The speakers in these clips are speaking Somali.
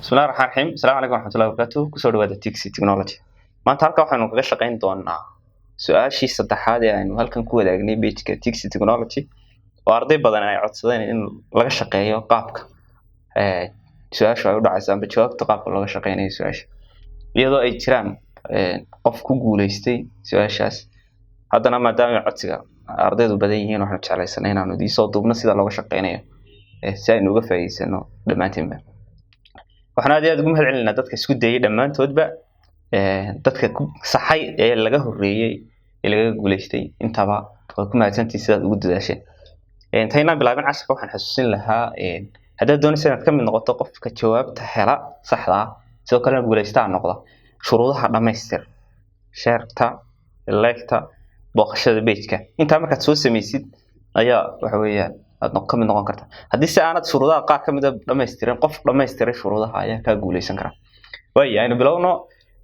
Bismillahi raxmaan raxiim. Asalaamu calaykum waraxmatullahi wabarakaatu. Kusoo dhawaada Tixi Technology. Maanta halka waxaynu kaga shaqayn doonaa su-aashii saddexaad ee aynu halkan ku wadaagnay pageka Tixi Technology, oo arday badan ay codsadeen in laga shaqeeyo qaabka su-aashu ay u dhacayso amba jawaabta qaabka looga shaqeynayo su-aasha, iyadoo ay jiraan qof ku guuleystay su-aashaas. Haddana maadaama codsiga ardaydu badan yihiin, waxaanu jeclaysanay inaanu idiin duubno sida looga shaqeynayo, si aynu uga faa'iideysano dhammaantiinba. Waxaan aad iyo aad ugu mahad celinaa dadka isku dayay dhammaantoodba, dadka ku saxay ee laga horreeyey ee lagaga guuleystay, intaba waad ku mahadsantihiin sidaad ugu dadaasheen. Intaynaan bilaabin casharka, waxaan xasuusin lahaa, haddaad doonaysa inaad ka mid noqoto qofka jawaabta hela saxda ah, sidoo kalena guuleystaa noqda, shuruudaha dhammaystir: shareta, liketa, booqashada pageka. Intaa markaad soo samaysid ayaa waxa weeyaan aad ka mid noqon karta. Haddii si aanad shuruudaha qaar ka mid a dhammaystirin, qof dhammaystiray shuruudaha ayaa kaa guuleysan kara. Waayo, aynu bilowno.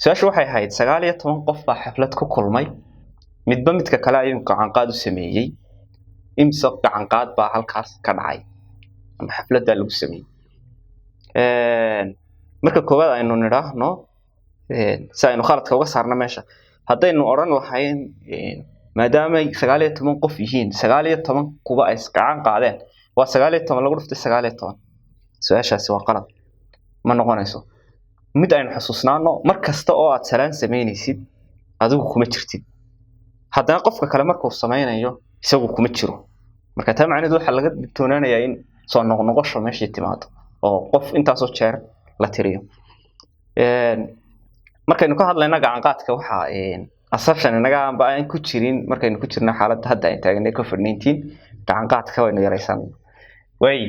Su-aashu waxay ahayd: 19 qof baa xaflad ku kulmay, midba midka kale ayuu gacanqaad u sameeyey. Imse gacanqaad baa halkaas ka dhacay ama xafladdaa lagu sameeyey? Marka koowaad aynu nidhaahno, si aynu khaladka uga saarno meesha, haddaynu odhan lahayn maadaamay 19 qof yihiin, 19 kuba ay gacan qaadeen, waa 19 lagu dhuftay 19. Su-aashaasi waa qalad, ma noqonayso. Mid aynu xusuusnaano: mar kasta oo aad salaan samaynaysid, adigu kuma jirtid. Haddana qofka kale markuu samaynayo, isagu kuma jiro. Marka taa macnaheedu waxaa laga digtoonaanayaa in soo noqnoqosho meeshii timaado oo qof intaasoo jeer la tiriyo. Markaynu ka hadlayna gacanqaadka, waxaa assumption inaga aanba aan ku jirin markaynu ku jirno xaaladda hadda ay taagnay COVID-19, gacanqaadka waynu yaraysan. Way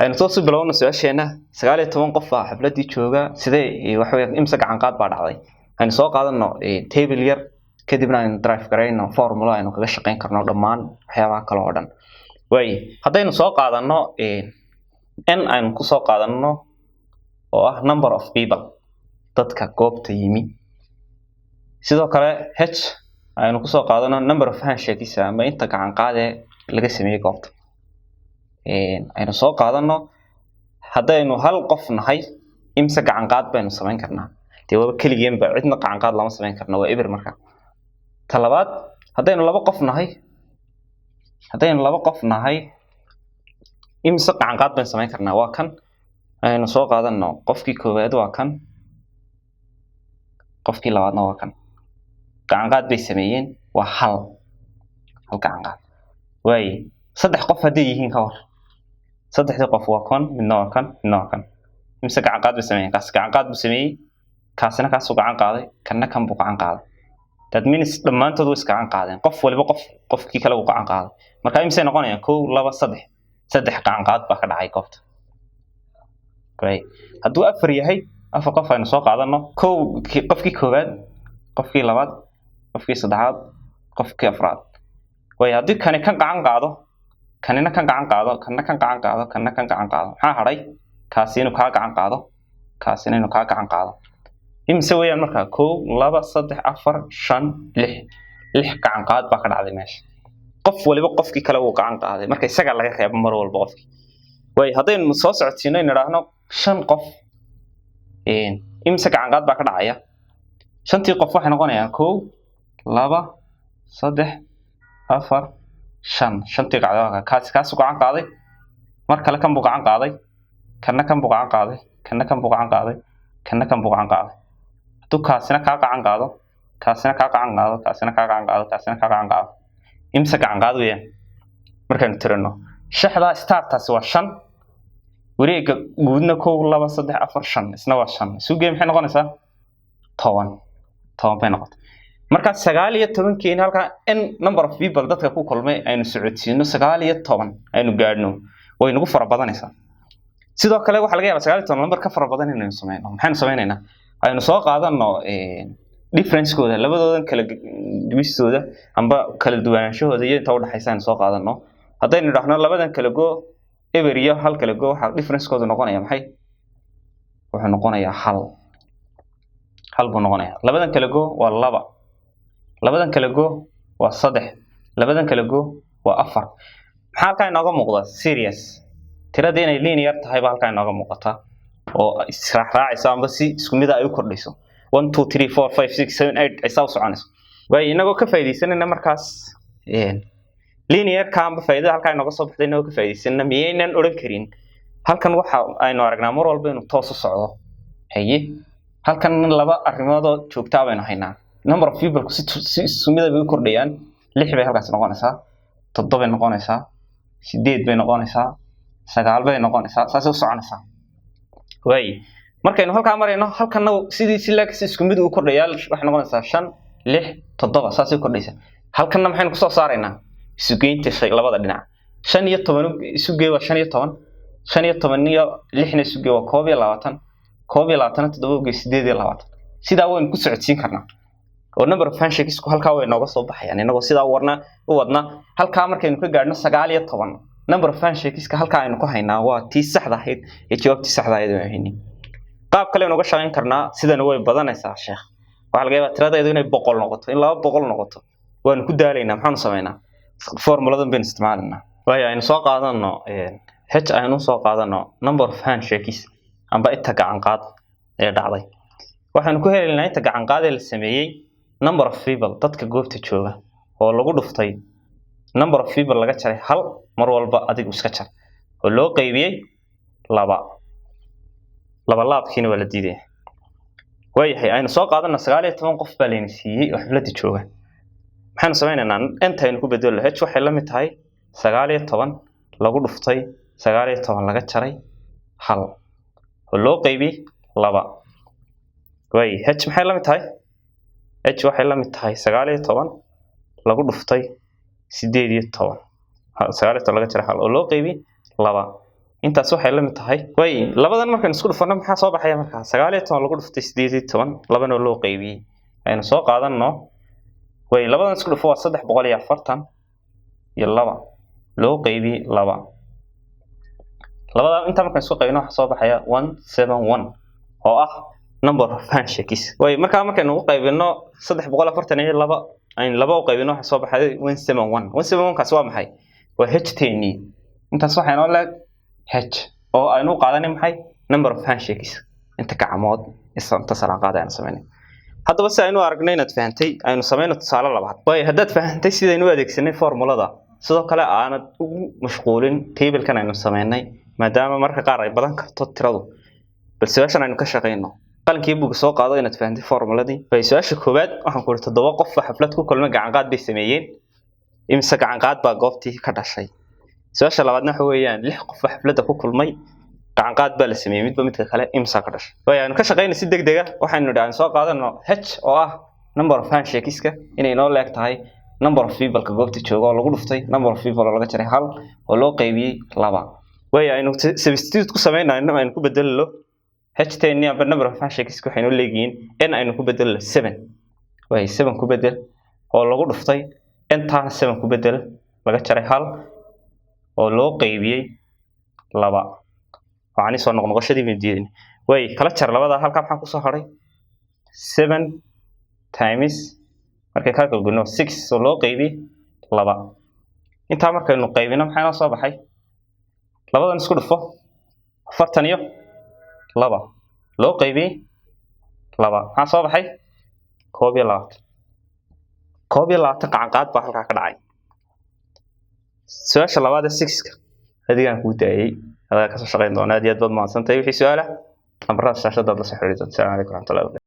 aynu soo si bilowno su-aasheena. 19 qof baa xafladii jooga. Sidee waxa weeyaan, imse gacan qaad baa dhacday? Aynu soo qaadano table yar, kadibna aynu derive garayno formula aynu kaga shaqayn karno dhammaan waxyaabaha kale oo dhan. Way haddaynu soo qaadano n, aynu kusoo qaadano oo ah number of people, dadka goobta yimi. Sidoo kale h aynu kusoo qaadano number of handshakes ama inta gacan qaadee laga sameeyey goobta. Aynu soo qaadano, haddaynu hal qof nahay, imse gacan qaad baynu samayn karnaa? Dee waaba keligeenba, cidna gacan qaad lama samayn karno, waa eber. Marka ta labaad, haddaynu laba qof nahay, imse gacan qaad baynu samayn karnaa? Waa kan, aynu soo qaadano: qofkii koowaad waa kan, qofkii labaadna waa kan. Gacan qaad bay sameeyeen, waa hal hal gacan qaad. Waaye, saddex qof hadday yihiin ka war? Saddexdii qof waa kan, midna waa kan, midna waa kan. Imse gacan qaad bay sameeyeen? Kaas gacan qaad buu sameeyey, kaasina kaasuu gacan qaaday, kanna kan buu gacan qaaday. That means dhammaantood way is gacan qaadeen, qof waliba qofkii kale uu gacan qaaday. Marka imisay noqonayaan? Kow, laba, saddex. Saddex gacan qaad baa ka dhacay goobta. Hadduu afar yahay, afar qof aynu soo qaadano: kow, qofkii koowaad, qofkii labaad, qofkii saddexaad, qofkii afraad. Waayo, haddii kani kan gacan qaado, kanina kan gacan qaado, kanna kan gacan qaado, kanna kan gacan qaado, maxaa hadhay? Kaasi inuu kaa gacan qaado, kaasina inuu kaa gacan qaado. Imise weeyaan markaa? Kow, laba, saddex, afar, shan, lix. Lix gacan qaad baa ka dhacday meesha. Qof waliba qofkii kale wuu gacan qaaday, marka isagaa laga reebo mar walba qofkii. Waayo, haddaynu soo socodsiino, nidhaahno shan qof, imise gacan qaad baa ka dhacaya? Shantii qof waxay noqonayaan kow, laba, saddex, afar, shan. Shantii qacdo kaasi kaasuu gacan qaaday, mar kale kan buu gacan qaaday, kanna kan buu gacan qaaday, kanna kan buu gacan qaaday, kanna kan buu gacan qaaday. Hadduu kaasina kaa gacan qaado, kaasina kaa gacan qaado, kaasina kaa gacan qaado, kaasina kaa gacan qaado, imse gacan qaad weeyaan markaynu tirino? Shaxdaa startaasi waa shan, wareega guudna kow, laba, saddex, afar, shan, isna waa shan. Isugee maxay noqonaysaa? 10. 10 bay noqotay. Marka 19-keeni halkaa n number of people, dadka ku kulmay, aynu socodsiino, 19 aynu gaadhno, way nagu fara badanaysaa. Sidoo kale waxaa laga yaabaa 19 number ka fara badan inaynu sameyno. Maxaynu sameynaynaa? Aynu soo qaadano differencekooda, labadoodan kala duwistooda amba kala duwanaanshahooda iyo inta udhaxaysa aynu soo qaadano. Haddaynu idhaahno labadan kala go, eber iyo hal kala go, waxaa differencekoodu noqonaya maxay? Wuxuu noqonayaa hal. Hal buu noqonayaa. Labadan kala go waa laba, labadan kala go waa saddex, labadan kala go waa afar. Maxaa halkaa inooga muuqda? Series, tiradii inay linear tahay baa halkaa inooga muuqata. Oo israacraacayso amba si isku mid ah ay u kordhayso, 1, 2, 3, 4, 5, 6, 7, 8 ay saa u soconayso. Waayo, inagoo ka faa'iidaysanayna markaas linearka amba faa'iidada halkaa inooga soo baxday, inagoo ka faa'iidaysanayna, miyaynan odhan karin halkan waxa aynu aragnaa mar walba inuu toos u socdo? Haye, halkan laba arrimoodoo joogtaa baynu haynaa. Number of people si isku mid ah bay u kordhayaan. Lix bay halkaas noqonaysaa, toddobay noqonaysaa, sideed bay noqonaysaa, sagaal bay noqonaysaa, saasay u soconaysaa. Waaye, markaynu halkaa marayno, halkanna sidii si leeg si isku mid u kordhayaa. Waxay noqonaysaa shan, lix, toddoba, saasay u kordhaysaa. Halkanna maxaynu kusoo saaraynaa? Isugeynta shay labada dhinac. 15 isu gee waa 15. 15 iyo lixna isu gee waa 21. 21 toddoba ugee 28. Sidaa waynu ku socodsiin karnaa oo number of handshakesku halkaa way nooga soo baxayaan. Inagoo sidaa warna u wadna, halkaa markaynu ka gaadhno 19, number of handshakeska halkaa aynu ku haynaa waa tii saxda ahayd ee jawaabtii saxda ahayd aynu haynin. Qaab kale aynu uga shaqayn karnaa. Sidani way badanaysaa, sheekh. Waxaa laga yaabaa tiradeedu inay 100 noqoto, in 200 noqoto. Waanu ku daalaynaa. Maxaanu samaynaa? Formuladan baynu isticmaalaynaa. Waayo, aynu soo qaadano h, aynu soo qaadano number of handshakes amba inta gacan qaad ee dhacday. Waxaynu ku helaynaa inta gacan qaad ee la sameeyey number of people, dadka goobta jooga, oo lagu dhuftay number of people laga jaray hal, mar walba adigu iska jar, oo loo qaybiyey laba. Laba laabkiina waa la diidaya. Waayahay, aynu soo qaadana 19 qof baa layna siiyey oo xafladda jooga. Maxaynu sameynaynaa? Inta aynu ku bedelo h waxay la mid tahay 19 lagu dhuftay 19 laga jaray hal oo loo qaybiyey laba. Waay, h maxay la mid tahay? H waxay la mid tahay 19 lagu dhuftay 18, 19 laga jaray hal oo loo qaybiyey laba. Intaas waxay la mid tahay, way, labadan markaynu isku dhufano maxaa soo baxaya? Markaa 19 lagu dhuftay 18, labana loo qaybiyey. Aynu soo qaadano, way, labadan isku dhufo waa 342 loo qaybiyey laba. Labada intaa markaan isku qaybino waxaa soo baxaya 171 oo ah number of handshakes. Way, markaa markaynu u qaybino 342, aynu laba u qaybino, waxaa soo baxay 171. 171 kaasi waa maxay? Waa h ten. Intaas waxaa inoo leeg h oo aynu u qaadanay maxay? Number of handshakes, inta gacmood, inta salaanqaad aynu samaynay. Haddaba, si aynu aragnay inaad fahantay, aynu samayno tusaale labaad. Waayo, haddaad fahantay sidaynu u adeegsanay formulada, sidoo kale aanad ugu mashquulin tablekan aynu samaynay, maadaama mararka qaar ay badan karto tiradu, bal su-aashan aynu ka shaqayno. Qalinkii buuga soo qaado inaad fahantay formuladii. Way, su-aasha koowaad waxaan ku iri toddoba qof oo xaflad ku kulmay gacanqaad bay sameeyeen, imise gacanqaad baa goobtii ka dhashay? Su-aasha labaadna waxa weeyaan lix qof oo xafladda ku kulmay, gacanqaad baa la sameeyey, midba midka kale imisa ka dhashay? Waayo, aynu ka shaqayna si degdeg ah. Waxaynu nidhi aan soo qaadano h oo ah number of handshakeska inay inoo leeg tahay number of people-ka goobta jooga oo lagu dhuftay number of people oo laga jaray hal oo loo qaybiyey laba. Waayo, aynu substitute ku samaynayno, aynu ku bedelno h ten amba number of handshakeska waxay inoo leegihiin n, aynu ku bedelno seven. Waayo, seven ku bedel oo lagu dhuftay n taana seven ku bedel laga jaray hal oo loo qaybiyey laba. Waxaan soo noqnoqoshadii baynu diidayn. Way, kala jar labada. Halkaa maxaa kusoo hadhay? Seven times markay kaa kalgano six oo loo qaybiyey laba. Intaa markaynu qaybino maxaa inoo soo baxay? Labadan isku dhufo, 42 loo qaybiyey laba. Maxaa soo baxay? 21. 21 gacanqaad baa halkaa ka dhacay. Su-aasha labaad ee sixka adigaan kuu daayay, adaa kasoo shaqayn doona. Aad iyo aad baad mahadsantahay. Wixii su-aala lambarada shaashadaad la soo xiriiri doonta. Assalamu calaykum waraxmatullahi wabarakatu.